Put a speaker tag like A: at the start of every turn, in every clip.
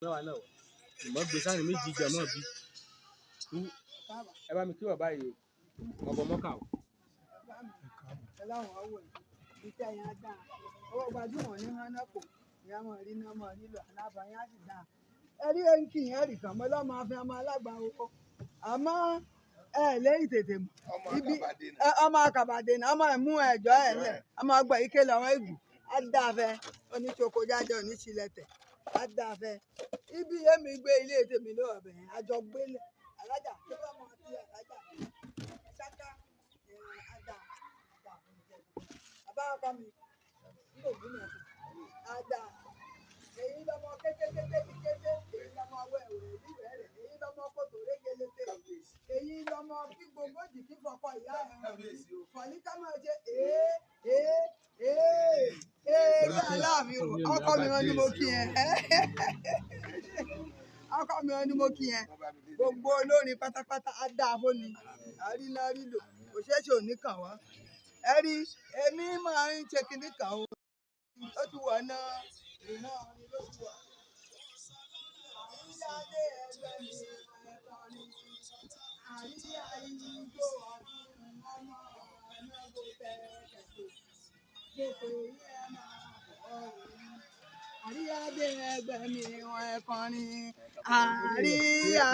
A: Mẹ́wàá náà ìmọ̀ gbé sáà ní méjì jẹ́ mọ́ bí. Ẹ bá mi kí bàbá yìí o, ọbọ̀ mọ́kà o.
B: Ọlọ́run ọwọ́ ẹ̀ iṣẹ́ yẹn á dáa. Owó gbajúmọ̀ ní hánákò ìyá máa rí iná máa nílò àlàbà yẹn á sì dáa. Ẹ rí ẹnkì yẹn rì kàn mọ́ lọ́mọ afẹ́ ọmọ alágbà oko. Àmọ́ ẹ lẹ́yìn tètè mọ̀. Ibi ọmọ akàbàdé náà ọmọ ẹ̀mú ẹ̀jọ́ ẹ̀ lẹ̀ ọmọ ọgbà ike lọ́wọ́ ìgù á dáa fẹ́ oníṣoko jáde oníṣilẹ̀tẹ̀ á dáa fẹ́. Ibi èmi gbé ilé tèmi lọ́wọ́ bẹ̀rẹ̀ àjọ gbélé alájà tó bá mọ̀ sí alájà ṣáká á dáa bàbá ọkọ mi ń bò bí mi àdá èyí lọmọ kétékété ti kété, èyí lọmọ wẹwẹ ìwẹ rẹ, èyí lọmọ kòtò régelete, èyí lọmọ kí gbogbo jìkí fọkọ ìyá ẹ hàn mí fọlí ká máa ṣe ee ee ee ee bí aláàfin o. Ọkọ mi wọn ni mo kí yẹn, ọkọ mi wọn ni mo kí yẹn. Gbogbo olórin pátápátá á dáa fóni àríná rílò kò ṣeé ṣe òní kàn wá. Ẹ rí èmi máa ń ṣe kinní kan o, ó ti wọ̀ náà iná orin ló ti wọ̀. Àríyáde ẹgbẹ́ mi ẹ̀kọ́ ni àríyá ijó ọdún ọmọ ẹ̀nàgò tẹ̀kẹ̀tẹ̀ gbogbo èyí ẹ̀ máa bọ̀ ọ́. Àríyáde ẹgbẹ́ mi ẹ̀kọ́ ni àríyá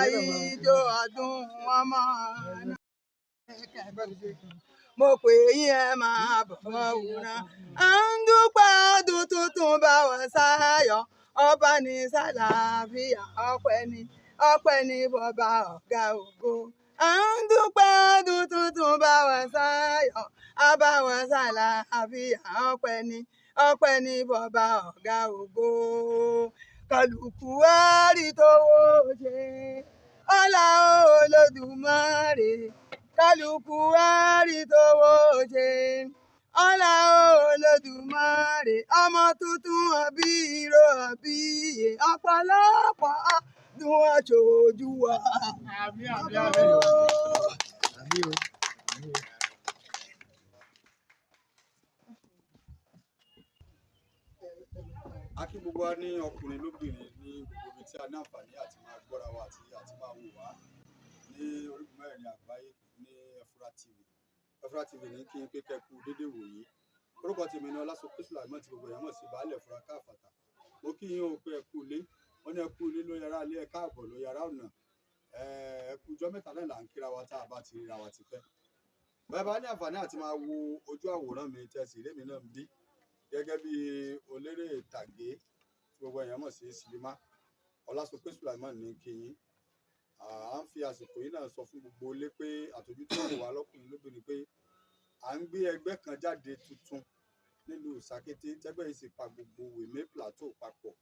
B: ijó ọdún ọmọ ẹ̀nàgò tẹ̀kẹ̀tẹ̀ mo pè yín ẹ máa bọ̀ wòran. À ń dúpẹ́ ọdún tuntun bá wa sáyọ̀, ọba ní sàlàáfíà, ọpẹ́ ní ọpẹ́ ní bọba ọ̀gá ògo. À ń dúpẹ́ ọdún tuntun bá wa sáyọ̀, ọba wa sàlàáfíà, ọpẹ́ ní ọpẹ́ ní bọba ọ̀gá ògo. Kálukú wá rí tówó ṣe, ọlá Olódùmarè. Kálukú wá rí tówó ṣe, ọlá Olódùmarè. Ọmọ tuntun àbí irọ́ àbí iye ọ̀pọ̀lọpọ̀ ọdún aṣojú wa.
A: Àmín àmín àmín o. Àmín o. Àmín o.
C: A kí gbogbo wa ní ọkùnrin lóbìnrin ní gbogbo ibi tí a ní àǹfààní àti máa gbọ́ra wa àti máa wò wá ní orígun mẹ́rin àgbáyé ní Ẹfúrá TV. Ẹfúrá TV ní kí n pé kẹ́kù dédé wòye. Orúkọ tèmi ni Ọlásọpé Sùlàìmọ́ tí gbogbo èèyàn mọ̀ sí Baálẹ̀ Ẹfúrá Káfàtà. Mo kí yín o pé ẹ kú ilé. Wọ́n ní ẹ kú ilé ló yàrá ilé, ẹ káàbọ̀ ló yàrá ọ̀nà. Ẹ kú ọjọ́ mẹ́ta náà là ń kíra wa tá a bá ti ríra wa tipẹ́. Bẹ́ẹ̀ bá ní àǹfààní àti máa wo ojú àwòrán mi tẹ̀sí ilé mi náà ń bí gẹ́gẹ́ bí eléré ìtàgé tí gbogbo èèyàn mọ̀ sí sinimá. Ọlásọpé Sùlàìmọ́ ní kí yín. À ń fi àsìkò yìí náà sọ fún gbogbo ilé pé àtòjú tó wà lọ́kùnrin lóbìnrin pé à ń gbé ẹgbẹ́ kan jáde tuntun nílùú Sàkété, tẹ́gbẹ́ yìí sì pa gbogbo Wèmé Plateau papọ̀.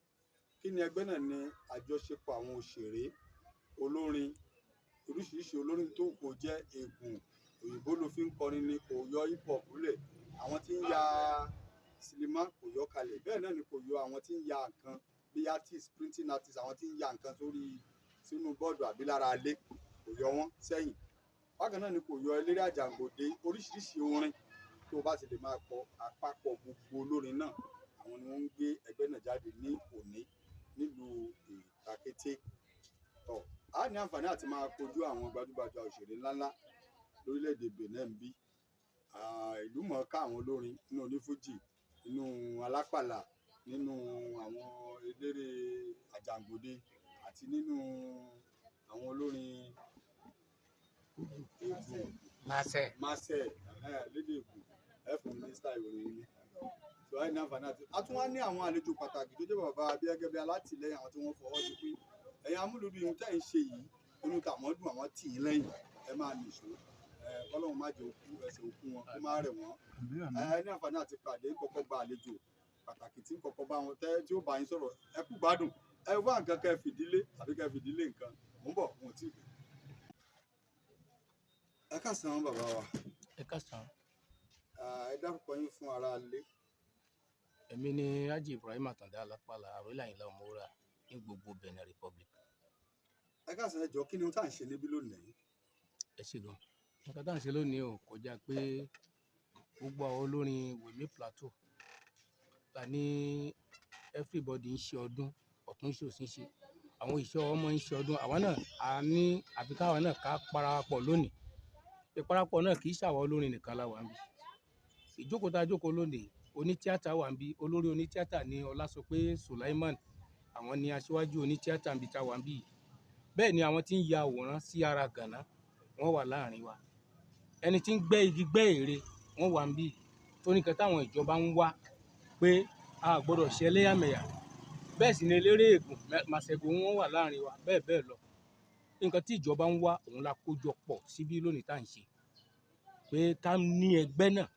C: Kí ni ẹgbẹ́ náà? Ní àjọṣepọ̀ àwọn òṣèré olórin, oríṣiríṣi olórin tó kò jẹ́ ègùn òyìnbó ló fi ń kọrin ni kò yọ hip hop lẹ̀, àwọn tí ń ya sinimá kò yọ kalẹ̀, bẹ́ẹ̀ náà ni kò yọ àwọn tí ń ya nǹkan bí artist, printing artist, àwọn tí ń ya nǹkan sórí sínú bọ́ọ̀dù àbí lára ilé kò yọ wọ́n sẹ́yìn. Bákan náà ni kò yọ eléré àjàǹgbòde, oríṣiríṣi orin tó o bá ti lè máa kọ, àpapọ̀ gbogbo olórin náà àwọn ni wọ́n ń gbé ẹgbẹ́ náà jáde ní òní nílùú Ìtakété. Tọ́ a ní àǹfààní àti máa kojú àwọn gbajúgbajà òṣèré ńláńlá lórílẹ̀‐èdè Benin ń bí ìlú mọ̀ọ́ká àwọn olórin nínú onífújì, nínú alápàlà, nínú àwọn eléré àjàǹgbòde àti nínú àwọn olórin ègùn
A: Máṣe.
C: Máṣe lédè ègùn ẹ fún mi ní style orin yìí. So ẹ ní àǹfààní àti a tún wá ní àwọn àlejò pàtàkì tó jẹ́ bàbá bí gẹ́gẹ́ bí alátìlẹ́yìn àwọn tí wọ́n fọwọ́ sí pé ẹ̀yin amúlùdún ihun tẹ́ ń ṣe yìí inú tàwọn dùn, àwọn tì í lẹ́yìn, ẹ máa nìṣó, kọ́lọ́hún má jẹ́ òkú ẹsẹ̀ òkú wọn kó má rẹ̀ wọ́n. Ẹ ní àǹfààní àti pàdé kọ́kọ́ gba àlejò pàtàkì tí kọ́kọ́ bá wọn tẹ́ tí ó bá yín sọ̀rọ̀. Ẹ kú gbádùn, ẹ wá nǹkan kẹ́ fìdílé àbí kẹ́ fìdílé nǹkan. Mò ń bọ̀, wọn ò tí ì dé. Ẹ káàsán bàbá wa.
A: Ẹ káàsán.
C: Ẹ dárúkọ yín fún ará ilé.
A: Èmi ni Haji Ibrahim Àtàndá Alápàlà Àrólé Àyìnlá Ọmọwúrà ní gbogbo Benin Republic.
C: Ẹ káàsán, ẹ jọ̀ọ́ kí ni ohun tá à ń ṣe níbí lónìí?
A: Ẹ ṣé gan. Nǹkan tá à ń ṣe lónìí ò kọjá pé gbogbo àwọn olórin Wèmé Plateau ta ní everybody ń ṣe ọdún, ọ̀tún ṣe òsì ń ṣe. Àwọn ìṣe ọmọ ń ṣe ọdún, àwa náà a ní àfi káwa náà ká parapọ̀ lónìí. Ìparapọ̀ náà kì í ṣàwọn olórin nìkan la wà níbí. Ìjókòó tá a jókòó lónìí, onítíátà wà níbí, olórí onítíátà ní Ọlásọpé Sulaiman, àwọn ni aṣíwájú onítíátà níbi tá a wà níbí yìí. Bẹ́ẹ̀ ni àwọn tí ń ya àwòrán sí ara gànná, wọ́n wà láàrin wa. Ẹni tí ń gbẹ́ igi gbẹ́ ère, wọ́n wà níbí. Tó ní nǹkan táwọn ìjọba ń wá pé a gbọ́dọ̀ ṣe ẹlẹ́yàmẹ̀yà. Bẹ́ẹ̀ sì ni eléré ègùn màṣẹ̀gùn wọn wà láàrin wa, bẹ́ẹ̀ bẹ́ẹ̀ lọ. Nǹkan tí ìjọba ń wá òun la kó jọ pọ̀ síbí lónìí tá à ń ṣe. Pé ká ní ẹgbẹ́ náà,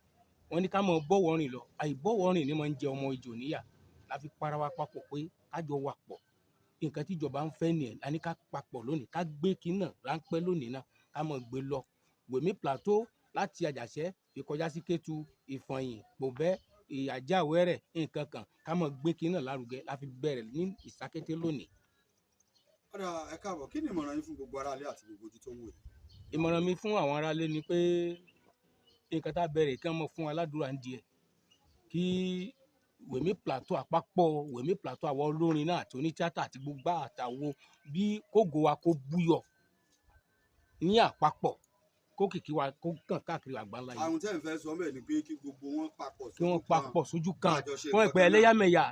A: wọ́n ní ká mọ bọ́wọ́ rìn lọ. Àìbọ́wọ́ rìn ni máa ń jẹ ọmọ ejò níyà. La fi para wa papọ̀ pé ká jọ wà pọ̀. Nǹkan tí ìjọba ń fẹ́ nìyẹn, la ní ká papọ̀ lónìí, ká gbé kinní náà ráńpẹ́ lónìí náà, ká mọ gbé lọ. Wèmí Plateau láti Àjàṣẹ́ fi kọjá sí Kétu, Ìfọ̀yín, Pòbẹ́, Ìyájáwẹ́rẹ̀, nǹkan kan, ká mọ gbé kinní náà lárugẹ la fi bẹ̀rẹ̀ ní Ìsákété lónìí.
C: Ọ̀dà, ẹ káàbọ̀. Kí ni ìmọ̀ràn yín fún gbogbo aráalé àti gbogbo ojú tó ń wò yìí?
A: Ìmọ̀ràn mi fún àwọn aráalé ni pé nǹkan tá a bẹ̀rẹ̀ kí wọ́n mọ̀ fún aládùúrà ń di ẹ̀. Kí Wèmí Plateau àpapọ̀, Wèmí Plateau àwọn olórin náà àti onítíátà àti gbogbo àtàwo bí kógo wa kó búyọ̀ ní àpapọ̀, kó kìkì wa kó kàn káàkiri àgbáńlá yìí.
C: Àwọn tẹ́ ń fẹ́ sọ bẹ́ẹ̀ ni pé kí gbogbo wọn papọ̀
A: Kí wọ́n papọ̀ sójú kan.
C: Àjọṣe
A: Wọ́n
C: nǹkan
A: pẹ̀
C: kan náà.
A: ẹlẹ́yàmẹ̀yà,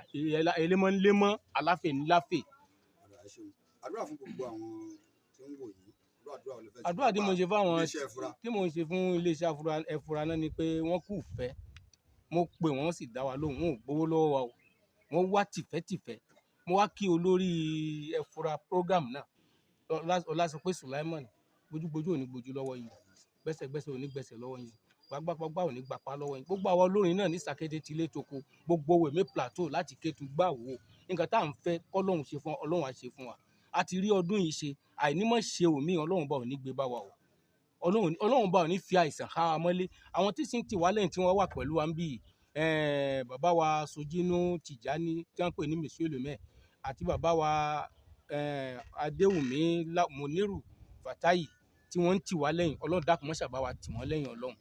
A: elémọ́ ń lémọ́, aláfẹ́ ń láfẹ́.
C: Ọ̀dà, ẹ ṣeun. Àdúrà fún gbogbo àwọn tí ń wò yìí. Àdúrà wo lẹ fẹ́ ṣe
A: Àdúrà tí mo ṣe fún àwọn
C: iléeṣẹ́ Ẹ̀fúra?
A: tí mo ń ṣe fún iléeṣẹ́ Ẹ̀fúra náà ni pé wọ́n kù fẹ́. Mo pè wọ́n sì dá wa lóhùn, wọn ò gbowó lọ́wọ́ wa o. Wọ́n wá tìfẹ́tìfẹ́. Mo wá kí olórí Ẹ̀fúra program náà, Ọlásọpé Sulaiman, gbojúgbojú ò ní gbojú lọ́wọ́ yín, gbẹ́sẹ̀gbẹ́sẹ̀ ò ní gbẹ́sẹ̀ lọ́wọ́ yín, gbágbágbá ò ní gbapá lọ́wọ́ yín. Gbogbo àwọn olórin náà ní Sàkété tilé toko, gbogbo Wèmí Plateau láti Kétu gbà wò. Nǹkan tá à ń fẹ́ kọ́lọ́hun ṣe fún wa, Ọlọ́run á ṣe fún wa. A ti rí ọdún yìí ṣe, àìnímọ̀ ṣe òmíì, Ọlọ́run bá ò ní gbé bá wa o. Ọlọ́run bá ò ní fi àìsàn há wa mọ́lé. Àwọn tí sì ń tì wá lẹ́yìn tí wọ́n wà pẹ̀lú wa ń bí yìí, bàbá wa Sojínú Tìjání tí wọ́n ń pè ní Monsieur Le Maire àti bàbá wa Adéwùmí Moniru Fatayi tí wọ́n ń tì wá lẹ́yìn. Ọlọ́run dákun mọ́ ṣàbá wa tì wọ́n lẹ́yìn Ọlọ́run.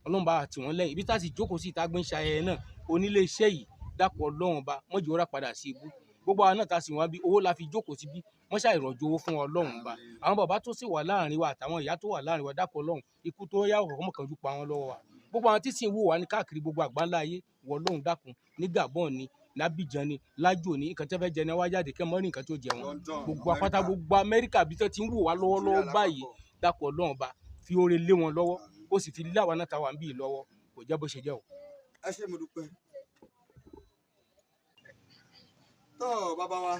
A: Ọlọ́run bá wa tì wọ́n lẹ́yìn. Ibi tá a sì jókòó sí ìta gbé ń ṣe ayẹyẹ náà, onílé iṣẹ́ yìí dákun Ọlọ́run bá mọ́jú ó rà padà sí ibú. Gbogbo àwa náà tá a sì wá bí owó la fi jókòó síbí, wọ́n ṣàì rọ̀jò owó fún Ọlọ́run bá. Àwọn bàbá tó sì wà láàrin wa àtàwọn ìyá tó wà láàrin wa dákun Ọlọ́run, ikú tó yá ọ̀rọ̀ mọ̀kànjú pa wọ́n lọ́wọ́ wa. Gbogbo àwọn tí sì ń wò wá ní káàkiri gbogbo àgbáńlá ayé, wọ Ọlọ́run dákun, ní Gabon ni, l'Abidjan ni, l'Ájò ni, nǹkan tí wọ́n fẹ́ jẹ ni wọ́n á jáde kí wọ́n mọ́ ní nǹkan tó jẹ wọn.
C: London,
A: Gbogbo apáta,
C: Amẹ́ríkà.
A: gbogbo Amẹ́ríkà bí tó ti ń wò wá lọ́wọ́lọ́wọ́
C: Nàìjíríà
A: báyìí,
C: lápapọ̀.
A: dákun Ọlọ́run bá fi oore lé wọn lọ́wọ́, ó sì fi lé àwa náà táwa ń bí lọ́wọ́, kò jẹ́ bó ṣe jẹ́ o.
C: Ẹ ṣé, mo dúpẹ́. Tọ́ bàbá wa,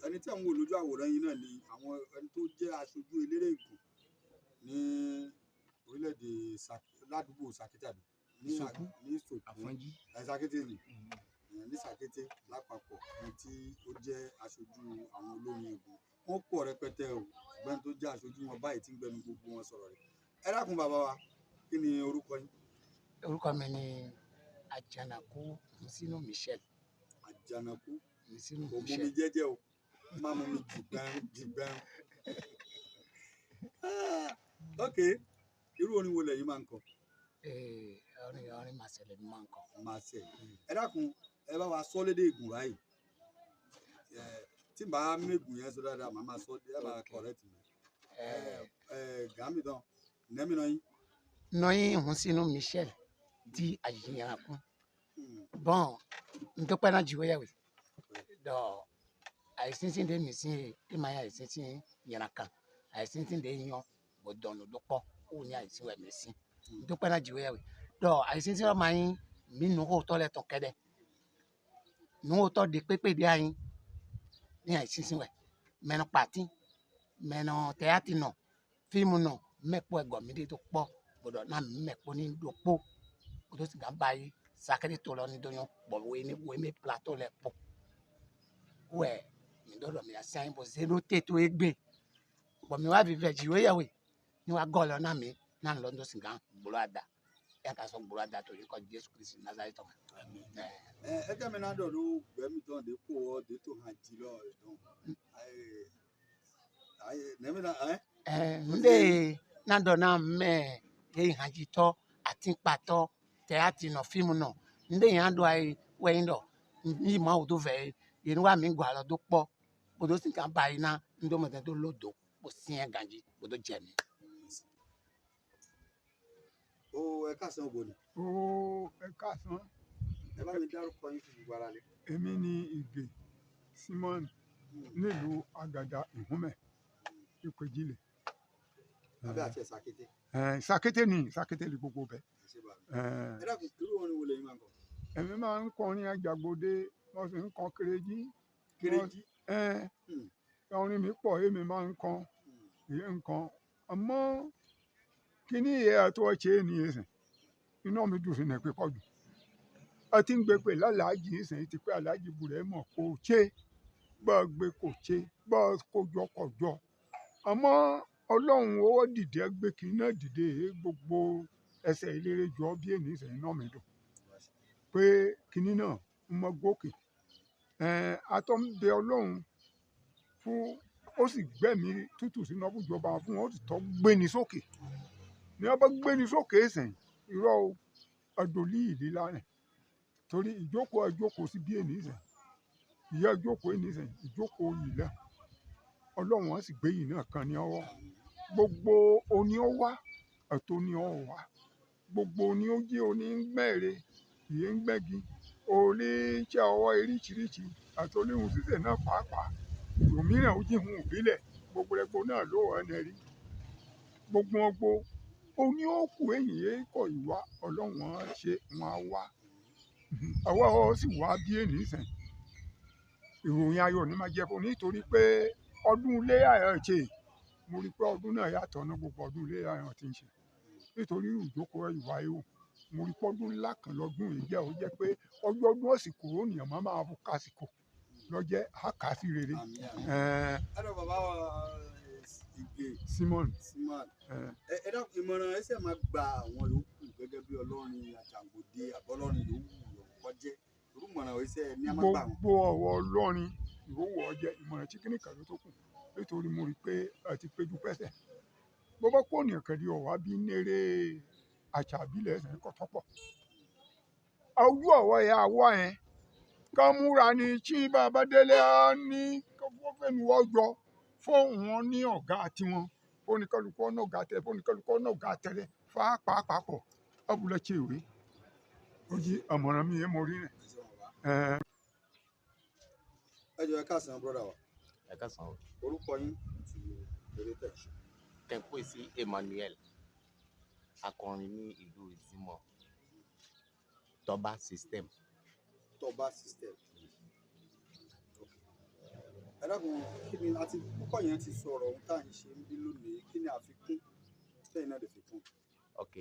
C: ẹni tí à ń wò lójú àwòrán yìí náà ni àwọn ẹni tó jẹ́ aṣojú eléré ìgùn ní orílẹ̀-èdè ládùúgbò Sàkété àbí? Ní
A: Ìsòkú.
C: ní Ìsòkú.
A: Àfọ̀njí.
C: Ẹ, Sàkété ni. Ní Sàkété lápapọ̀ ní tí ó jẹ́ aṣojú àwọn olórin ìgùn. Wọ́n pọ̀ rẹpẹtẹ o, ṣùgbọ́n ẹni tó jẹ́ aṣojú wọn báyìí tí ń gbẹnu gbogbo wọn sọ̀rọ̀ rẹ̀. Ẹ dákun bàbá wa, kí ni orúkọ yín?
D: Orúkọ mi ni Àjànàkú Musinu Michel.
C: Àjànàkú
D: Musinu
C: kò mú mi
D: Michel.
C: jẹ́jẹ́ o, má mú mi jìgbẹ́n jìgbẹ́n. Ok, irú orin wo lẹ̀yin máa ń kọ?
D: Orin màsẹ̀lẹ̀ mi máa ń kọ.
C: Màsẹ̀. Ẹ dákun, ẹ bá wa sọ lédè Ègùn báyìí. Tí n bá mẹ́gùn yẹn sọ dáadáa, màá máa sọ, ẹ máa correct mi. Gàmí dán, nẹ́mí náà yín.
D: Nɔyi Musinu Michel di Àjànàkú. Bon, ntɔkpɛ na dziwo yɛ we. Dɔ ayisinsin de misi ye, e ma ye ayisinsin yɛrɛ kan. Ayisinsin de nyɔ bo dɔnu do kpɔ, o ní ayisin wɛ misi. Ntɔkpɛ na dziwo yɛ we. Dɔ ayisinsin ma nyi mi nuxo tɔ lɛ tɔn kɛdɛ. Nuxo tɔ de kpekpe de anyi ní ayisinsin wɛ. Mɛnɔ kpati, mɛnɔ tɛyati nɔ, fíìmù nɔ, mɛkpɔ ɛgɔmi de do kpɔ. Gbɔdɔ na mɛkpɔ ni do kpo. Koto si gã ba yi sakiri to lɔ ni do nyɔ bɔn wo ni wo mi plateau lɛ kpɔ. Wɛ mi dɔ dɔ mi asi anyi bɔ zero te to egbe. Bɔn mi wa vivɛ dziwo yɛ we. Ni wa gɔ lɔ na mi na lɔ ŋdɔ si gã gbolo ada. Ya ka sɔ gbolo ada to yi kɔ Jesu Kristi Nazareth tɔ.
C: Ẹ kẹ́ mi náà dọ̀ ló gbẹ́mí tán de kó ọ de tó hàn jí lọ dùn. Nẹ́mí náà ẹ.
D: Ɛ nde na dɔ na mɛ ye hadzitɔ atikpatɔ tɛyati nɔ fíìmù nɔ nde yẹn do ayi wɛyin dɔ yi ma wo do vɛ Yẹn wa mi gbọ́ àlọ́ tó pọ̀ bòdó sì kàn báyìí ná ndómọ̀tẹ́ tó lódò kò sí ẹ̀ gànjí bòdó jẹ mi.
C: Ó ẹ káàsán ògbóni.
E: Ó ẹ káàsán.
C: Ẹ bá mi dárúkọ yín fún gbogbo ara lẹ.
E: Èmi ni Ìgè Simon nílùú Àgàdà Ìhúnmẹ̀ Ìpèjìlẹ̀.
C: Abẹ́ àti ẹ̀sà kété.
E: Sàkété ni sàkété ni gbogbo bẹ̀.
C: Ẹ ṣé bàbá. Ẹ dákun, irú orin wo lẹ̀yin máa ń kọ?
E: Èmi máa ń kọrin àjàgbòde, mo sì ń kọ kérejì.
C: Kérejì?
E: Orin mi pọ̀, èmi máa ń kọ, èyí ń kọ. Àmọ́ kíní ìyẹn àti ọ̀ṣẹ́ ènìyàn sìn, iná mi dùn sí ní pípọ̀ jù. A ti ń gbé pé lálàájì ìsìn ti pé aláàjì bùrẹ́ mọ̀ kò ṣe, bá a gbé kò ṣe, bá a kójọ kọjọ. Àmọ́ Ọlọ́run owó dìde gbé kí iná dìde gbogbo ẹsẹ̀ eléré jọ bí ènìyàn ìsìn iná mi dùn. Pé kíní náà ń mọ gòkè. Atọ́ ń bẹ Ọlọ́run fún ó sì gbẹ̀mí tútù sínú ọbújọba fún ó sì tọ́ gbéni sókè. Ní wọ́n bá gbéni sókè ìsìn, irọ́ o, ọdọ̀lí ìlílá rẹ̀. Torí ìjókòó ẹjókòó sí bí ènìyàn ìsìn. Ìyá ìjókòó ènìyàn ìsìn, ìjókòó yìí lẹ̀. Ọlọ́run á sì gbé yìí náà kan ní ọwọ́. Gbogbo oní ó wá, àti oní ó wá. Gbogbo oní ó jí oní ń gbẹ̀rẹ̀, ìyẹn ń gbẹ́gi. Orí iṣẹ́ ọwọ́ eríṣiríṣi àti oníhun ṣíṣe náà pàápàá. Òmíràn ó jí hun ìbílẹ̀. Gbogbo ẹgbẹ́ náà ló wà ní ẹ̀rí. Gbogbo ọgbó oní ó kù èyí kọ̀ ìwà Ọlọ́run á ṣe wọn á wá. Àwa ó sì wá bí ènìyàn ìsìn. Ìròyìn ayọ̀ ni máa jẹ́ fún nítorí pé ọdún ilé ayọ̀ ṣe. Mo rí pé ọdún náà yàtọ̀ ní gbogbo ọdún ilé ayọ̀ tí ń ṣe. Nítorí ìjókòó ìwà ihò. Mo rí pé ọdún ńlá kan lọ́dún yìí jẹ́ ó jẹ́ pé ọjọ́ ọdún ọ̀sìnkò ènìyàn máa máa fún kásìkò lọ́jẹ́ àkàsí rere.
C: Ẹ dọ̀ bàbá wa Ìgè
E: Simon.
C: Simon. Ẹ dákun, ìmọ̀ràn ẹ sì máa gba àwọn yòókù gẹ́gẹ́ bí ọlọ́rin àjàngbòde àbọ́lọ́rin yòówù yòókọ́ jẹ́. Irú ìmọ̀ràn ẹ sẹ́ ní a máa gbà wọ́n.
E: Gbogbo ọ̀wọ́ ọlọ́rin ìwọ́wọ́ ọjẹ́ ìmọ̀ràn tí kíní kan ló tó kù. Nítorí mo rí pé ẹ ti péjú pẹ́sẹ̀. Bó bá kó ènìyàn kan di ọ̀wá bí néré àṣà ìbílẹ̀ ẹ̀sìn kò tọ́pọ̀. Ojú ọ̀wọ́ yẹn àwọ̀ yẹn. Ká múra ni tí bàbá délé á ní kó fẹ́mi wọ́jọ fún wọn ní ọ̀gá tiwọn. Fóníkálukú ọ̀nà ọ̀gá tẹ, fóníkálukú ọ̀nà ọ̀gá tẹ́lẹ̀ fá pàápàá pọ̀. Ọ̀bùlẹ̀ ṣe ìwé. Ó jí àmọ̀ràn mi yẹn mo rí rẹ̀.
C: Ẹ jọ̀ọ́ ẹ káàsán brọ́dà wa.
F: Ẹ káàsán o.
C: Orúkọ yín àti eré tẹ̀ ṣe.
F: Kẹ̀kúèsí Emmanuel, akọrin ní ìlú Ìzímọ̀, Tọ́ba System.
C: Tọ́ba System. Ẹ dákun, kí ni àti púpọ̀ yẹn ti sọ̀rọ̀ ohun tá à ń ṣe ń bí lónìí, kí ni àfikún tẹ́yìn náà lè fi kún?
F: Ok,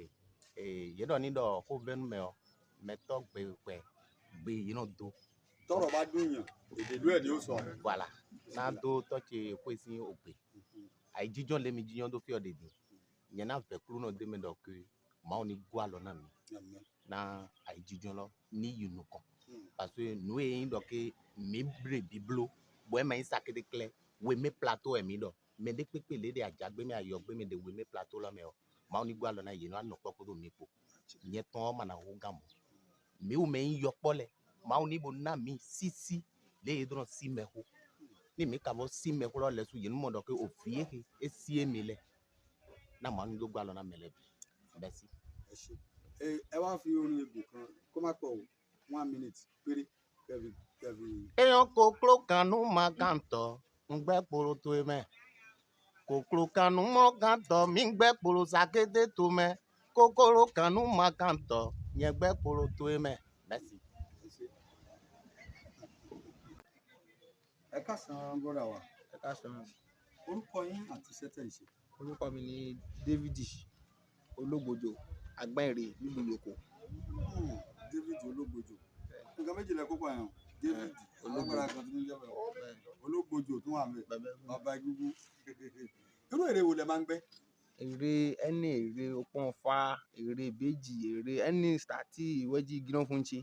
F: yẹ́dọ̀ nídọ̀ kó bẹ́nu mẹ́ ọ, mẹ́tọ́ gbẹ̀gbẹ̀ gbé yìí náà do.
C: Tọ́rọ̀ bá dùn yàn, èdè ìlú ẹ̀ ni ó sọ.
F: Voilà, náà do tọ́tse kóèsì ògbè. Àìjíjọ́ lèmi jíjọ́ tó fi ọ̀ dèdè. Yẹn náà fẹ́ kúrò náà dé mi dọ̀ pé màá ní gbọ́ àlọ́ náà mi. Náà àìjíjọ́ lọ ní yìnyín kan. Parce que nous ayons donc mi bre biblo, bo ma yin sakété klɛ, we me plateau emi dɔ. Me de kpekpe le de adzagbe me ayɔgbe me de we me plateau la me o. Mawu ni gbɔ alɔ na ye no anɔ kpɔ kodo mi kpo. Nye tɔn mana ho gamɔ. Mi wo me yin yɔ kpɔ lɛ. Mawu ni bo na mi sisi le ye dɔrɔn si mɛ ho. Ni mi ka bɔ si mɛ ho lɔ lɛ su ye nu mɔ dɔ ke o fi ye ke esi ye mi lɛ. Na Mawu ni do gbɔ alɔ na mɛ lɛ bi. Merci.
C: Ẹ ṣé. Ẹ wá fi orin egbò kan kó má pọ̀ o, 1 minute péré kẹfì kẹfì.
F: Èèyàn kòkòrò kanú máa kà ń tọ̀, ń gbẹ́ kporo tó e mẹ́. Kòkòrò kanú mọ́ kà ń tọ̀, mí ń gbẹ́ kporo sàkété tó mẹ́. Kòkòrò kanú máa kà ń tọ̀, yẹn gbẹ́ kporo tó e mẹ́. Merci.
C: Ẹ ṣé. Ẹ káàsán brọ́dà wa.
G: Ẹ káàsán.
C: Orúkọ yín àti iṣẹ́ tẹ̀ ń ṣe.
G: Orúkọ mi ni David Ológbòjò Agbẹ́nre nílùú Yòkó.
C: David Ológbòjò. Nǹkan méjì lẹ kópa yẹn o. David alágbára kan tó ń jẹ́ bẹ́ẹ̀. Ológbòjò tó wà mẹ́. Bàbá egúngún. Irú èrè wo lẹ máa ń gbẹ́?
G: Èrè ẹni èrè ọpọ́n fa, èrè ìbejì, èrè ẹni sítátì ìwẹ́jì gíná fún ṣe.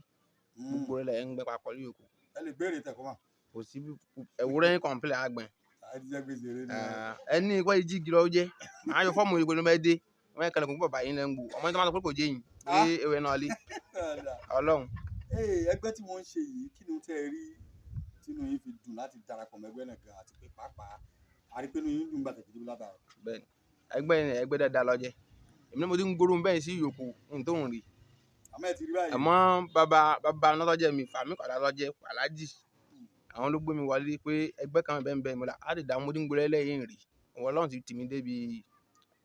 G: Gbogbo rẹ̀ lẹ̀ ń gbẹ́ papọ̀ ní Yòkó.
C: Ẹ lè gbé èrè tẹ̀kọ́ mà.
G: Kò sí bí ẹ̀wúrẹ́ ń kọ̀ǹpilẹ̀ àgbẹ̀.
C: Ẹ ti jẹ́ gbèsè èrè ni.
G: Ẹni ìwẹ́jì gíná ó jẹ́. Màá yọ fọ́ọ̀mù ìpinnu bẹ́ẹ̀ dé. Wọ́n yẹ kẹlẹ̀ kún bàbá yín lẹ́ ń gbò. Ọmọ yẹn tó máa sọ pé kò jẹ́ yín. Pé ewé náà lé. Ọlọ́run.
C: Ẹgbẹ́ tí wọ́n ń ṣe yìí, kí ni tẹ́ ẹ rí tí Tínú yín fi dùn láti darapọ̀ mẹ́gbẹ́ náà gan, àti pé pàápàá àrípénú yín dùn gbàtẹ̀ tìdí látara.
G: Bẹ́ẹ̀ni, ẹgbẹ́ yẹn ẹgbẹ́ dáadáa ló jẹ́. Èmi náà mo ti ń gbórùn bẹ́ẹ̀ sí ìyókù ohun tó ń rí.
C: Àmọ́ ẹ ti rí báyìí.
G: Àmọ́ bàbá bàbá nọ́tọ́jẹ́ mi Fàmí Kọ̀dá lọ́jẹ́ Aláàjì, àwọn ló gbé mi wọlé pé ẹgbẹ́ kan bẹ́ẹ̀ bẹ́ẹ̀ mo là á lè dá mo ti ń gbórẹ́ lẹ́yìn rí. Òun Ọlọ́run ti tì mí débi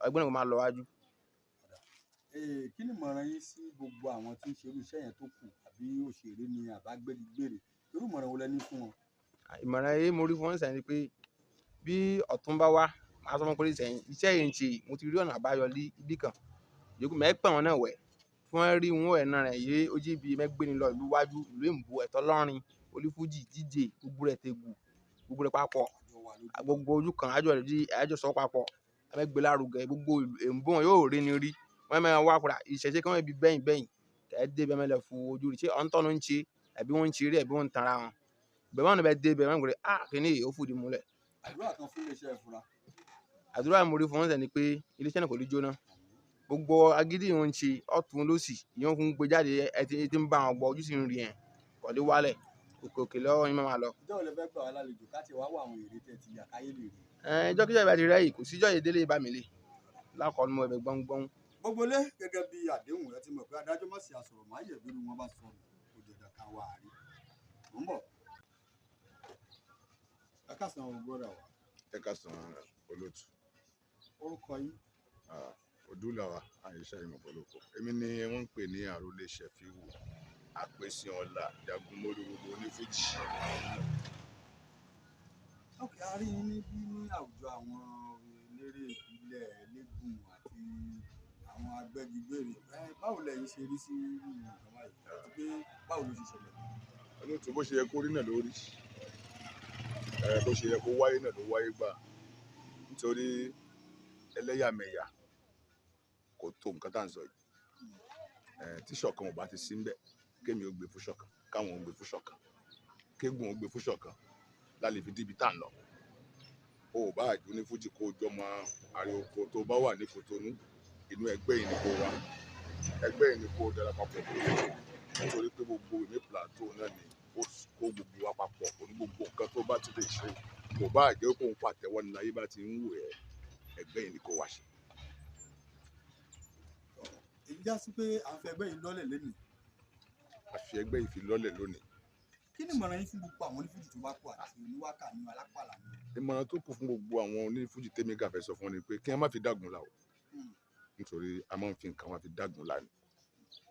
G: ẹgbẹ́ náà kò máa lọ wájú.
C: Kí ni ìmọ̀ràn yín sí gbogbo àwọn tí ń ṣe irú iṣẹ́ yẹn tó kù, àbí òṣèré ni àbágbégbèrè, irú ìmọ̀ràn wo lẹ ní fún wọn?
G: Ìmọ̀ràn yìí mo rí fún wọn sẹ́yìn ni pé bí ọ̀tún bá wá, màá sọ fún wọn pé sẹ́yìn iṣẹ́ yìí ń ṣe, mo ti rí ọ̀nà àbáyọ ní ibì kan. Yòókù mẹ́pẹ̀ wọn náà wẹ̀ fún ẹ rí wọn ẹ̀ náà rẹ̀ yé ojú ibi mẹ́gbẹ́ni lọ ìlú wájú ìlú èǹbó ẹ̀tọ́ lọ́rin olífújì díje gbogbo rẹ̀ tẹ̀gù gbogbo rẹ̀ papọ̀ gbogbo ojú kan àjọ rẹ̀ di àjọ sọ papọ̀ mẹ́gbẹ́ lárugẹ gbogbo èǹbó wọn yóò rí ni rí wọn máa wá kura ìṣẹ̀ṣe kí wọ́n bí bẹ́yìn bẹ́yìn kẹ́ dé bẹ́ẹ̀ mẹ́lẹ̀ fún ojú rí ṣé ọ̀ńtọ́nu ń ṣe àbí wọ́n ń ṣe eré àbí wọ́n ń tanra wọn bẹ́ẹ̀ wọn bẹ dé bẹ́ẹ̀ wọn gbọ́dọ̀ ah kìíní yìí ó fòdì múlẹ̀.
C: Àdúrà kan fún iléeṣẹ́ ìfura.
G: Àdúrà mo rí fún wọn sẹ́ni pé iléeṣẹ́ náà kò ní jóná, gbogbo agídí wọn ń ṣe ọ̀tún lósì ìyẹn fún gbé jáde ẹ ti ń bá wọn gbọ́ ojú sì ń rí yẹn kò ní wálẹ̀ òkè òkè lọ́wọ́ yín máa lọ.
C: Ìjọ́ wo lẹ fẹ́ gbà wá lálejò ká tiẹ̀ wá wá àwọn èrè tẹ̀ ti yà káyé lè rí?
G: Ìjọ́ kíjọ́ ìbá ti rẹ́ yìí kò síjọ́ yìí délé bá mi lè lákọ̀ọ́nù mọ́ ẹ̀bẹ̀ gbọ́ngbọ́n.
C: Gbogbo lé gẹ́gẹ́ bí àdéhùn rẹ ti mọ̀ pé adájọ́ má ṣe àsọ̀rọ̀ má yẹ̀ bí wọn bá sọnù kò jọ̀dọ̀ ká wà á rí. Mò ń bọ̀. Ẹ káàsán o brọ́dà wa.
H: Ẹ káàsán olóòtú.
C: Orúkọ yín?
H: Odúlàwà Àyíṣà Ìmọ̀pọ̀lọpọ̀. Èmi ni wọ́n ń pè ní àrólé Ṣẹ̀fíwò Àpèsè Ọlá Jagunmólú gbogbo onífújì.
C: Ókè, a rí yín níbí ní àwùjọ àwọn eléré ìbílẹ̀ eléégún àti àwọn agbẹ́gigbére. Báwo lẹ̀yin ṣe rí sí irú nǹkan báyìí? Àti pé báwo ló ṣe ṣẹlẹ̀?
H: Olóòtú, bó ṣe yẹ kó rí náà ló rí. Bó ṣe yẹ kó wáyé náà ló wáyé gbà. Nítorí ẹlẹ́yàmẹ̀yà kò tó nǹkan tá à ń sọ yìí. Tí ṣọ̀kan ò bá ti sí ńbẹ̀, kémi ó gbé fún ṣọ̀kan, káwọn ó gbé fún ṣọ̀kan, kégun ó gbé fún ṣọ̀kan, la lè fi débi tá à ń lọ. O ò bá àjò ní fújì kó o jọmọ àrè oko tó bá wà ní Kòtónú, inú ẹgbẹ́ yìí ni kó wà. Ẹgbẹ́ yìí ni kó dára papọ̀. Nítorí pé gbogbo ìmí plateau náà ni ó kó gbogbo wa papọ̀, kò ní gbogbo nǹkan tó bá ti lè ṣe. Kò bá àjẹ́ kó ń pàtẹ́wọ́ ní láyé bá ti ń wù ẹ́, ẹgbẹ́ yìí ni kó wá ṣe.
C: Èyí já sí pé à ń fi ẹgbẹ́ yìí lọ́lẹ̀ lénìí.
H: A fi ẹgbẹ́ yìí fi lọ́lẹ̀ lónìí.
C: Kí ni ìmọ̀ràn yín fún gbogbo àwọn onífújì tó bá kú àti oníwákà ní alápàlà ni?
H: Ìmọ̀ràn tó kù fún gbogbo àwọn onífújì tèmi gà fẹ́ sọ fún ni pé kí wọ́n má fi dágun la o. Nítorí a máa ń fi nǹkan wa fi dágun la ni.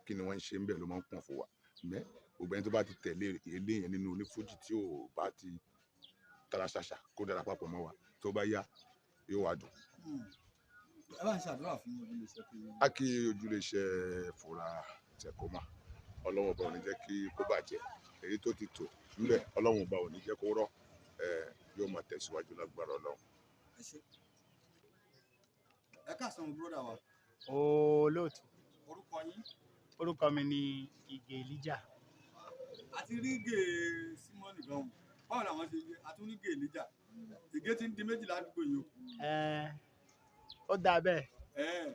H: Kí ni wọ́n ń ṣe ń bẹ̀ ló máa ń pọ̀n fún wa. Mẹ́ gbogbo ẹni tó bá ti tẹ̀lé eléyẹn nínú onífújì tí ò bá ti tara ṣàṣà kó dára papọ̀ mọ́ wa, tó bá yá yóò wá dùn.
C: Ẹ bá ń ṣàdúrà fún ojúlé-iṣẹ́ tó yẹ.
H: A kí ojúlé-iṣẹ́ Fura Tẹ̀kọ́mà, Ọlọ́run ọba ò ní jẹ́ kí kó bàjẹ́, èyí tó ti tò ńbẹ̀ Ọlọ́run ọba ò ní jẹ́ kó rọ́, yóò máa tẹ̀síwájú lágbára Ọlọ́run.
C: Ẹ ṣé. Ẹ káàsán búrọ́dà wa.
I: Olóòtú.
C: Orúkọ yín?
I: Orúkọ mi ni Ìgè Elijah.
C: A ti rí Ìgè Símọ́nì gan-an. Báwo làwọn ṣe yẹ? A tún rí Ìgè Elijah. Ìgè ti ń di méjìlá àdúgbò yìí o.
I: Ó dáa bẹ́ẹ̀.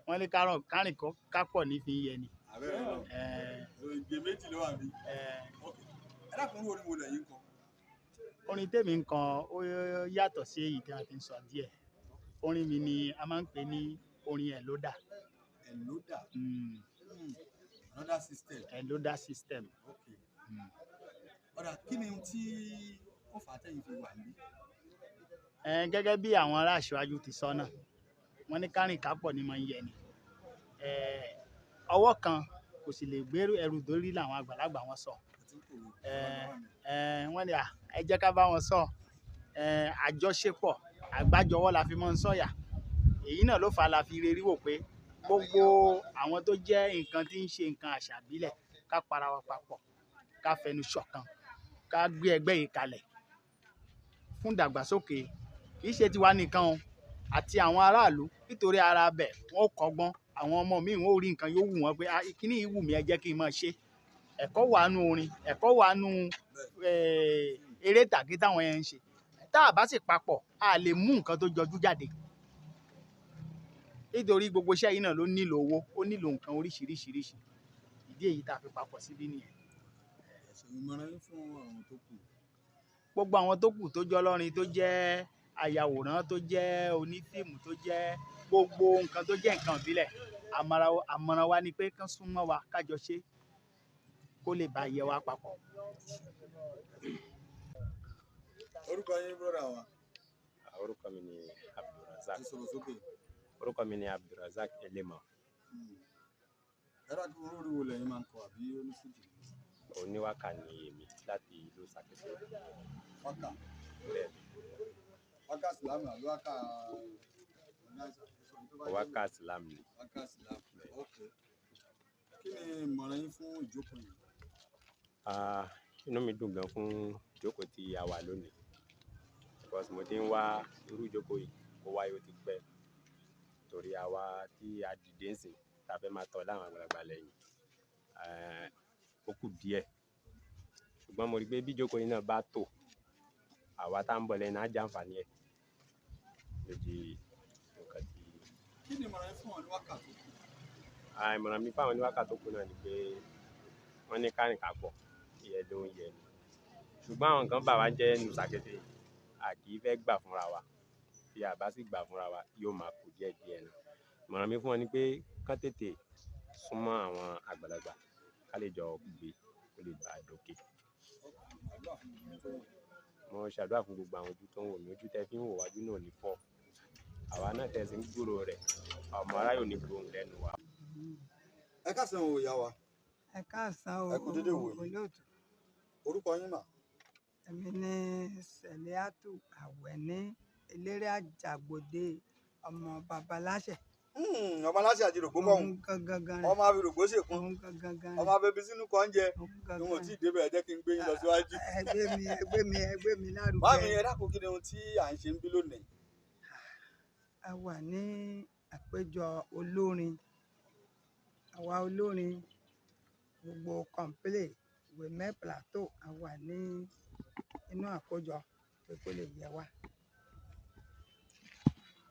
I: Wọ́n ní kárìn kápọ̀ ní fi yẹ ni.
C: Àbẹ́rẹ́ lọ. Ìgè méjì ló wà bí. Ẹ dákun, orin wo lẹ̀yin ń kọ?
I: Orin tèmi ń kọ ó yàtọ̀ sí èyí tí a ti ń sọ díẹ̀. Orin mi ni a máa ń pè ní orin Ẹ̀lódà.
C: Ẹ̀lódà? Another system.
I: Ẹ̀lódà system.
C: Okay. Ọ̀dà, kí ni ohun tí ó fà á tẹ̀yin fi wà níbí?
I: Gẹ́gẹ́ bí àwọn ará aṣáájú ti sọ náà, wọ́n ní kárìn kápọ̀ ni máa ń yẹ ni. Ọwọ́ kan kò sì lè gbé ẹrù dórí làwọn àgbàlagbà wọn sọ. Wọ́n ní ẹ jẹ́ ká bá wọn sọ. Àjọṣepọ̀ àgbájọwọ́ la fi máa ń sọ̀yà. Èyí náà ló fà á la fi rí wò pé gbogbo àwọn tó jẹ́ nǹkan tí ń ṣe nǹkan àṣà ìbílẹ̀ ká para wa papọ̀, ká fẹnu ṣọ̀kan, ká gbé ẹgbẹ́ yìí kalẹ̀ fún ìdàgbàsókè. Kì í ṣe tiwa nìkan o, àti àwọn aráàlú, nítorí ara bẹ̀ wọ́n ó kọ́gbọ́n, àwọn ọmọ míì wọ́n ó rí nǹkan yóò wù wọ́n pé kíní yìí wù mí, ẹ jẹ́ kí n máa ṣe. Ẹ̀kọ́ wà nú orin, ẹ̀kọ́ wà nú eré ìtàgé táwọn yẹn ń ṣe. Tá a bá sì papọ̀, a lè mú nǹkan tó jọjú jáde. Nítorí gbogbo iṣẹ́ yìí náà ló nílò owó, ó nílò nǹkan oríṣiríṣiríṣi. Ìdí èyí tá a fi papọ̀ síbí nìyẹn.
C: Ẹ̀sùn ìmọ̀ràn yín fún àwọn tó kù.
I: Gbogbo àwọn tó kù tó jẹ́ ọlọ́rin, tó jẹ́ ayàwòrán, tó jẹ́ onífíìmù, tó jẹ́ gbogbo nǹkan tó jẹ́ nǹkan ìbílẹ̀, àmọ̀ràn wa ni pé kán súnmọ́ wa kájọ ṣe kó lè bá yẹ wa papọ̀.
C: Orúkọ yín brọ́dà wa.
J: Orúkọ mi ni Abdulrasaq.
C: Ẹ sọ̀rọ̀ sókè.
J: Orúkọ mi ni Abdulrasaq Elema.
C: Ẹ dákun, olórí wo lẹ́yìn máa ń kọ àbí onífújì?
J: Oníwàkà ni èmi láti ìlú Sàkẹ́sì.
C: Wákà.
J: Bẹ́ẹ̀ni.
C: Wákà sílámù àbí wákà
J: Wákà sílámù ni.
C: Wákà sílámù. Ok. Kí ni ìmọ̀ràn yín fún ìjókòó yìí?
J: Inú mi dùn gan fún ìjókòó tí a wà lónìí, because mo ti ń wá irú ìjókòó yìí kó wáyé ó ti pẹ́, torí àwa tí a dìde ń sìn tá a fẹ́ máa tọ́ láwọn àgbàlagbà lẹ́yìn, ó kù díẹ̀. Ṣùgbọ́n mo rí i pé bí ìjókòó yìí náà bá tò, àwa tá ń bọ̀ lẹ́yìn náà á jàǹfààní ẹ̀ lójú nǹkan tí.
C: Kí ni ìmọ̀ràn yín fún àwọn oníwákà tó kù?
J: Ìmọ̀ràn mi fún àwọn oníwákà tó kù náà ni pé wọ́n ní kárìn kápọ̀, ìyẹn ló ń yẹ ni. Ṣùgbọ́n àwọn nǹkan bà wá jẹ́ nù Sàkété, a kì í fẹ́ gbà fúnra wa. Tí a bá sì gbà fúnra wa, yóò máa kù díẹ̀ díẹ̀ náà. Ìmọ̀ràn mi fún wọn ni pé kán tètè súnmọ́ àwọn àgbàlagbà ká lè jọ gbé kó lè bá a dókè. Mo ṣàdúrà fún gbogbo àwọn ojú tó ń wò mí, ojú tẹ fi ń wò wájú náà ò ní fọ́. Àwa náà tẹ̀ sí ń gbúròó rẹ̀, ọmọ aráyò ní gbóhùn lẹ́nu wa.
C: Ẹ káàsán o ìyá wa.
B: Ẹ káàsán o.
C: Ẹ kú dédé ìwòyí.
B: Olóòtú.
C: Orúkọ yín mà?
B: Èmi ni Sẹ̀líátù Àwẹ̀ní, eléré àjàgbòde, ọmọ babaláṣẹ.
C: Ọmọ aláṣẹ àti rògbò kọ̀hún.
B: Òun gangan gan rẹ̀.
C: Ọmọ abirùgbó ṣèkún.
B: Òun gangan gan
C: Ọmọ
B: rẹ̀.
C: abẹbí sínú kan jẹ.
B: Òun gangan.
C: Ìwọ̀n tí ì débẹ̀, ẹ jẹ́ kí n gbé yín lọ síwájú.
B: Ẹ gbé mi, ẹ gbé mi, ẹ gbé mi lárugẹ.
C: Màámi, ẹ dákun, kí ni ohun tí à ń ṣe ń bí lónìí?
B: A wà ní àpéjọ olórin. Àwa olórin gbogbo kọ̀ǹpilẹ̀ Wèmẹ́ Plateau, a wà ní inú àkójọ pé kó lè yẹ wá.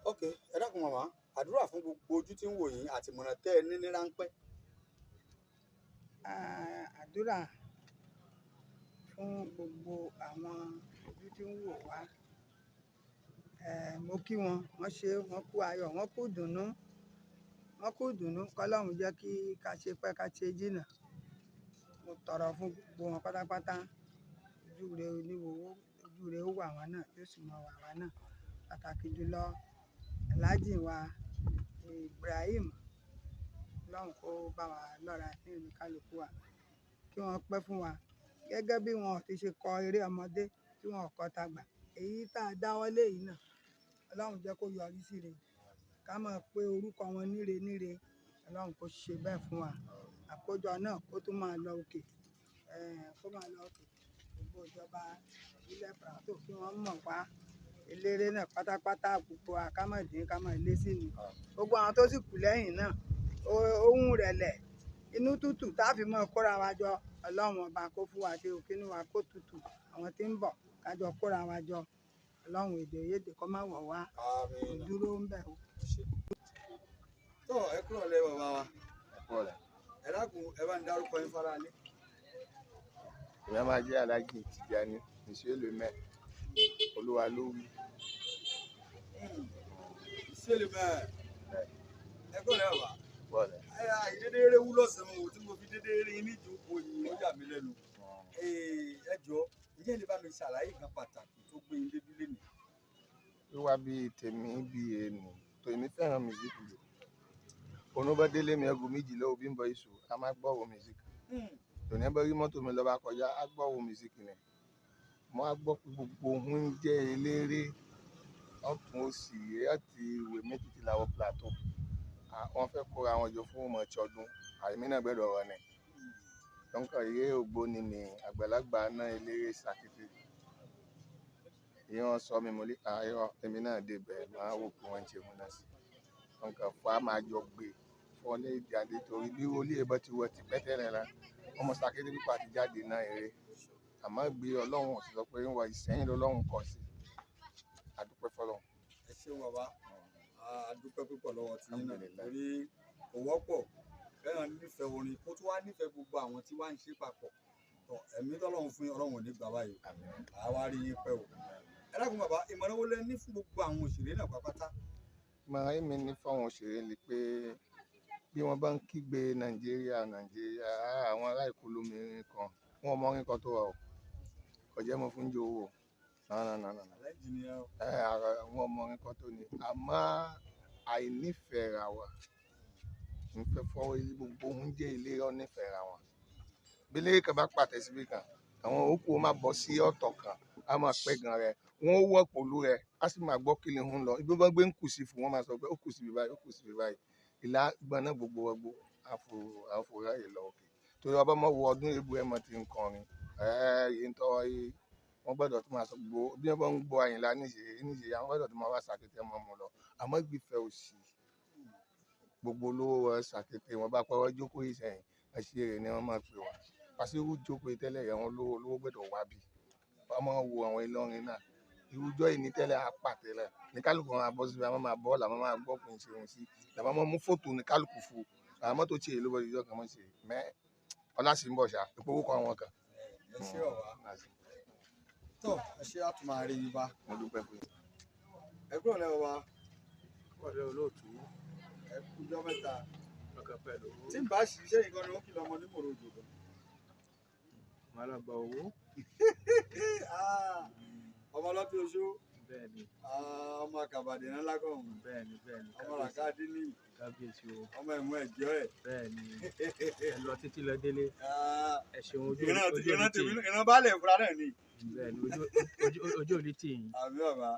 C: Ok, ẹ dákun màmá, àdúrà fún gbogbo ojú tí ń wò yín àti ìmọ̀ràn tẹ́ ẹ ní ní ráńpẹ́.
B: Àdúrà fún gbogbo àwọn ojú tí ń wò wá. Mo kí wọn, wọ́n ṣe, wọ́n kú ayọ̀, wọ́n kú ìdùnnú, wọ́n kú ìdùnnú. Kọ́lọ́run jẹ́ kí ká ṣe pẹ́ ká ṣe jìnnà. Mo tọrọ fún gbogbo wọn pátápátá. Ojú rere oníwòwò, ojú rere ó wà wá náà, yóò sì mọ wà wá náà. Pàtàkì jùlọ, Alhaji wa Ibrahim, Ọlọ́run kó bá wa lọ́ra ní oníkálukú wa, kí wọ́n pẹ́ fún wa. Gẹ́gẹ́ bí wọn ò ti ṣe kọ eré ọmọdé tí wọn ò kọ tàgbà, èyí tá a dáwọ́lé yìí náà, Ọlọ́run jẹ́ kó yọrí síre. Ká máa pe orúkọ wọn níre níre. Ọlọ́run kó ṣe bẹ́ẹ̀ fún wa. Àkójọ náà kó tún máa lọ òkè, kó máa lọ òkè. Gbogbo ìjọba ìbílẹ̀ Plateau kí wọ́n mọ̀ wá. Eléré náà pátápátá gbogbo wa ká má dín ká má lé sí ni. Gbogbo àwọn tó sì kù lẹ́yìn náà, ohun rẹ̀lẹ̀, inú tútù tá a fi mọ́ kóra wa jọ. Ọlọ́run ọba kó fún wa ṣe, òkínú wa kó tutù. Àwọn tí ń bọ̀ ká jọ kóra wa jọ. Ọlọ́run èdè òyédè kó má wọ̀ wá. Kò dúró ń bẹ̀ o.
C: Tó ẹ kúrò lẹ́ bàbá wa.
G: Ẹ kúrò lẹ́.
C: Ẹ dákun, ẹ bá ń dárúkọ yín fara lé.
G: Èmi á máa jẹ́ Alhaji Tijani, Monsieur le maire, Olúwa ló wí.
C: Monsieur le maire, ẹ kúrò lẹ́ bàbá.
G: Kúrò lẹ́.
C: Ẹ àìdédé eré wú lọ́sàn-án o tí mo fi dédé rí ní ìjókòó yìí, ó yà mí lẹ́nu. Ẹ jọ̀ọ́, ǹjẹ́ ẹ lè bá mi ṣàlàyé nǹkan pàtàkì tó gbé yín débí lénìí?
G: Wíwá bí tèmi bí èmi, tó èmi fẹ́ràn music jù. Òun bá délé mi aago méjìlá òbí ń bọ iṣu, a máa gbọ́ wo music. Tòní ẹ bá rí mọ́tò mi lọ́ba kọjá, á gbọ́ wo music ni. Mo á gbọ́ pé gbogbo ohun ń jẹ́ eléré ọ̀tún òsì láti Wèmí títí làwọ̀ Plateau. Wọ́n fẹ́ kóra wọn jọ fún ọmọ ìṣọdún, àìmí náà gbẹ́dọ̀ rọ ni. Lọ́nkàn eré ògbóni ni àgbàlagbà náà eléré Sàkété. Èyí wọ́n sọ mi mo lé ayọ̀, èmi náà dé bẹ̀, máa wò pé wọ́n ń ṣe múná sí. Lọ́nkàn fún a máa jọ gbé fún ọ ní ìjáde torí bí olú ẹbọ ti wọ ti pẹ́ tẹ́lẹ̀ la. Ọmọ Sàkété pípa ti jáde náà eré. Àmọ́ gbé Ọlọ́run ò sì sọ pé ń wọ Ìsẹ́yìn lọ́lọ́run kọ sí. A dúpẹ́ fọlọ́run.
C: Ẹ ṣeun bàbá, a dúpẹ́ púpọ̀ lọ́wọ́ tí yín náà torí kò wọ́pọ̀ fẹ́ràn nífẹ̀ẹ́ orin kó tún wá nífẹ̀ẹ́ gbogbo àwọn tí wá ń ṣe papọ̀. Tọ ẹ̀mí tọ́lọ́run fún yín, Ọlọ́run ò ní gbà báyìí, àwa rí yín pẹ́ o. Ẹ dákun bàbá, ìmọ̀ràn wo lẹ ní fún gbogbo àwọn òṣèré náà pátápátá?
G: Ìmọ̀ràn èmi ní fáwọn òṣèré ni pé bí wọ́n bá ń kígbe Nàìjíríà Nàìjíríà, àwọn ará Èkó lómìnirin kan, wọn mọ orin kan tó wà o, kò jẹ́ mọ́ fún jẹ owó o. No.
C: Aláìjì ni ẹ o.
G: Ẹ ara wọn mọ orin kan tó ní, àmọ́ àìnífẹ̀ẹ́ ra wa ń fẹ́ fọwọ́ ilé gbogbo oúnjẹ ìlera onífẹ̀ẹ́ ra wọn. Bí eléré kan bá pàtẹ síbi kan, àwọn òkú máa bọ́ sí ọ̀tọ̀ kan, á máa pẹ́ gan rẹ̀, wọ́n ó wọ̀ pẹ̀lú rẹ̀, á sì máa gbọ́ kí ni ń lọ. Ibi wọ́n gbé ń kù sí fún, wọ́n máa sọ pé ó kù síbi báyìí, ó kù síbi báyìí. Ìlà gbọ́n náà gbogbo ọgbó àfòrá yìí lọ òkè. Torí ọba mọ̀ wo ọdún ebu ẹ̀ mọ̀ ti ń kọrin. Yìí ń tọ́ yìí, wọ́n gbọ́dọ̀ tún máa sọ gbogbo bí wọ́n bá ń gbọ́ Àyìnlá níṣe níṣe, àwọn gbọ́dọ̀ tún máa wá sàkété mọ́ mu lọ. Àmọ́ ìgbìfẹ́ òsì gbogbo olówó wọn sàkété wọn bá pẹ́ wọ́n jókòó ìsẹ̀yìn, àṣírí ni wọ́n máa pè wá. Pàṣíwù jókòó tẹ́lẹ̀ àwọn olówó olówó gbọ́dọ̀ wá bí. Wọ́n máa wo àwọn Ìlọrin náà. Irújọ́ yìí ní tẹ́lẹ̀ á pa tẹ́lẹ̀. Ní kálukú wọn máa bọ́ síbi, àwọn máa bọ́ làwọn máa gbọ́ pé ń ṣe òun sí. Làwọn máa mú fótò ní kálukú fún. Àwọn mọ́tò tí èlò bọ́ ìjọ kan mọ́ ṣe. Mẹ́ ọlá sì ń bọ̀ ṣá, ìpowó kọ àwọn kan.
C: Ẹ ṣé ọ̀wá. Tọ́ ẹ ṣé, á tún máa rí yín bá.
G: Mo dúpẹ́ fún yín.
C: Ẹ kúrò lẹ́wọ̀ wa.
A: Ọ̀rẹ́ olóòtú.
C: Ẹ kújọ́ mẹ́ta.
A: Ọkàn pẹ̀lú.
C: Tí n bá ṣiṣẹ́ yìí gan ni wọ́n kìlọ̀ ọmọ ní mòrò òjò gan.
A: Màá lọ gba owó.
C: Ọmọ ọlọ́tí oṣó.
A: Bẹ́ẹ̀ni.
C: Ọmọ àkàbàdì ńlá lágọ̀ọ́hún.
A: Bẹ́ẹ̀ni bẹ́ẹ̀ni.
C: Ọmọ làkàdé ní.
A: Kábíyèsí o.
C: Ọmọ ẹ̀mú ẹ̀jọ́ ẹ̀.
A: Bẹ́ẹ̀ni. Ẹ lọ títí lọ délé. Ẹ ṣeun ojú ojú òní tì yín.
C: Ìran baálé ìfura náà ni.
A: Bẹ́ẹ̀ni ojú òní tì yín.
C: Àmín bàbá.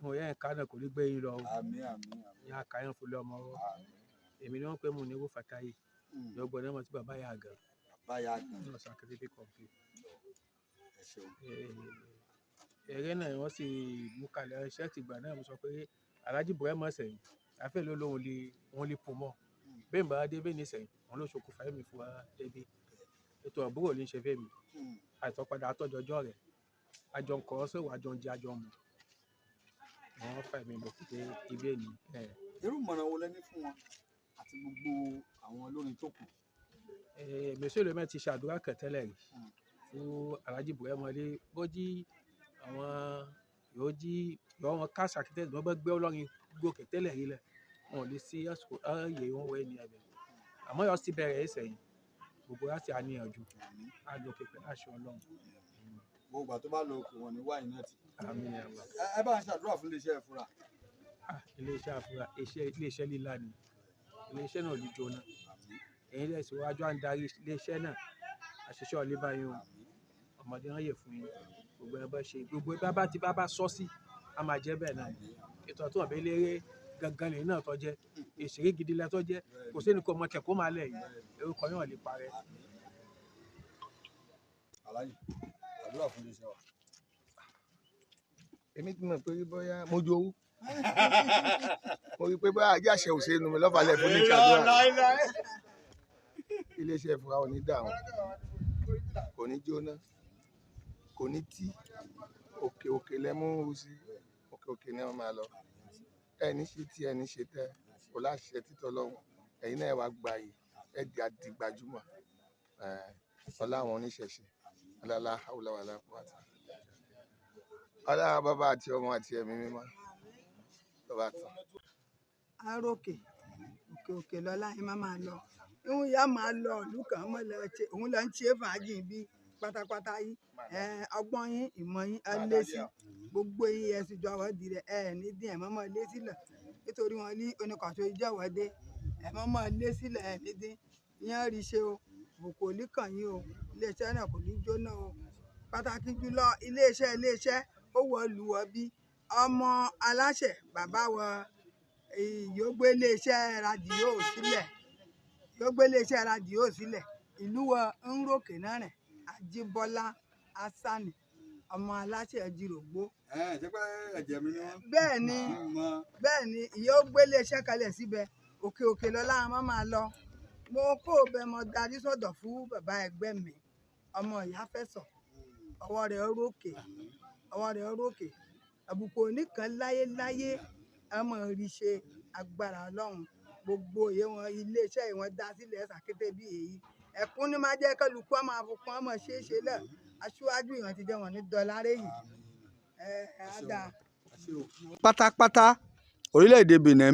A: Mo yẹ ẹ̀ka náà kò ní gbé yín lọ o.
C: Àmín àmín àmín.
A: Ní àkàyàn fúnlé ọmọ ọwọ́. Èmi ni wọ́n pè mú ní owó Fatayi. Lọ́gbọ̀n náà mo ti bàbá yà gan.
C: Bàbá yà gan.
A: Náà sàkété kọ̀ọ̀fì.
C: Ẹ ṣeun.
A: Eré náà wọ́n sì mú kalẹ̀ iṣẹ́ tìgbà náà mo sọ pé Alhaji Ibrahim sẹ̀yìn àfẹ́ ló lóun lè wọ́n lè pò mọ́. Bẹ́ẹ̀ bá dé bẹ́ẹ̀ ní sẹ̀yìn, òun ló ṣokùnfà ẹ̀mí fún wa débi. Ètò àbúrò ní í ṣe fẹ́mi. Àìtọ́padà àtọ́jọjọ́ rẹ̀. Àjọ ń kọ́ sọ̀rọ̀, àjọ ń jẹ, àjọ ń mu. Wọ́n fà mí lọ pé ibẹ̀ ni.
C: Irú ìmọ̀ràn wo lẹ ní fún wọn àti gbogbo àwọn olórin tó kù?
A: Mèsèlè mẹ́ ti ṣàdúrà kan tẹ́lẹ̀ rí fún Alhaji Ibrahim Wọlé bójí àwọn yóò jí yọ wọn ká sàkítẹ́ wọn bá gbé ọlọ́rin gòkè tẹ́lẹ̀ rí lẹ̀ wọn ò lè sí àsìkò ààyè wọn wọ ẹni ẹ̀bẹ̀ àmọ́ yọ sí bẹ̀rẹ̀ ẹsẹ̀ yìí gbogbo láti àníyànjú á lọ pẹpẹ láṣọ Ọlọ́run.
C: Gbogbo ìgbà tó bá lọ okùn wọn ní wáyé náà ti.
A: Àmín àmín.
C: Ẹ bá ń ṣàdúrà fún iléeṣẹ́ ìfura.
A: Iléeṣẹ́ àfúrà iléeṣẹ́ líla ni iléeṣẹ́ náà ò ní jóná. Ẹ̀yin lẹ́sìn wájú à ń darí iléeṣẹ́ náà àṣìṣe ọ̀lẹ́ báyìí o ọmọdé wọn yè fún yín gbogbo ẹ bá ṣe gbogbo ẹ bá ti bá sọ sí a máa jẹ́ bẹ́ẹ̀ náà ètò àtúwọ̀n abẹ́ eléré gangan lèyìn náà tó jẹ́ ìṣeré gidi lẹ tó jẹ́ kò sẹ́ni kò mọ kẹ̀kọ́ máa lẹ̀ yìí orúkọ yóò lè parẹ́.
C: Aláyè àdúrà fún iléeṣẹ́ wa.
G: Èmi ti mọ̀ pé bóyá mo jowú. Mo rí i pé bóyá ajá àṣẹ òṣèlú mi lọ́fàlẹ̀ fún ní ìṣàdúrà. Iléeṣẹ́ ìfura ò ní dàrú, kò ní jóná, kò ní tí, òkè òkè lẹ́mú sí, òkè òkè ni wọ́n máa lọ. Ẹni ṣe tí ẹni ṣe tẹ́, kò láṣẹ títọ́ lọ́wọ́, ẹ̀yin náà wá gba yìí, ẹ di àdìgbàjúmọ̀. Ọlá àwọn oníṣẹ̀ṣe, ọlá aláwọ̀ aláwọ̀ ọlá bàbá àti ọmọ àti ẹ̀mí mímọ́ lọ́ba tán.
B: Arókè òkè òkè lọ́lá yín máa lọ. Ìhun ìyá máa lọ ìlú kan mọ́ lọ ṣe òun lọ ń ṣe fàájì bí pátápátá yìí. Ọgbọ́n yín ìmọ̀ yín ẹ lé sí gbogbo yín ẹ sì jọ àwọn di rẹ̀ ẹ ní dín ẹ̀ mọ́mọ́ lé sílẹ̀ nítorí wọn ní oníkànṣó ìjọwọ́dé ẹ̀ mọ́mọ́ lé sílẹ̀ ẹ ní dín ìyẹn rí ṣe o kò ní kàn yín o iléeṣẹ́ náà kò ní jóná o pàtàkì jùlọ iléeṣẹ́ ó wọ lù wọ bí ọmọ aláṣẹ bàbá wọ yóò gbé iléeṣẹ́ rádíò sílẹ̀ yóò gbé iléeṣẹ́ rádíò sílẹ̀ ìlú wọ ń ròkè náà rẹ̀ Ajíbọ́lá Hassani ọmọ aláṣẹ Jìrògbó.
C: Ẹ ṣe pé ẹ̀jẹ̀ mi ni wọ́n.
B: Bẹ́ẹ̀ ni bẹ́ẹ̀ ni ìyá ó gbé iléeṣẹ́ kalẹ̀ síbẹ̀ òkè òkè lọ́lá wọn máa lọ mo kó o bẹ mo darí sọ̀dọ̀ fún bàbá ẹgbẹ́ mi ọmọ ìyá fẹ̀sọ̀ ọwọ́ rẹ̀ rókè ọwọ́ rẹ̀ rókè àbùkù oníkan láyéláyé ẹ mọ̀ rí ṣe agbára Ọlọ́run gbogbo ìyẹn wọn iléeṣẹ́ wọn dá sílẹ̀ ṣàkété bí èyí Ẹ̀kún ní máa jẹ́ kálukú á máa fọkàn ọmọ ṣeéṣe lẹ̀. Aṣíwájú ìrántí jẹ́ wọn ní dọ́là rẹ̀ yìí. Ẹ ẹ á dáa.
C: Pátápátá orílẹ̀-èdè Benin.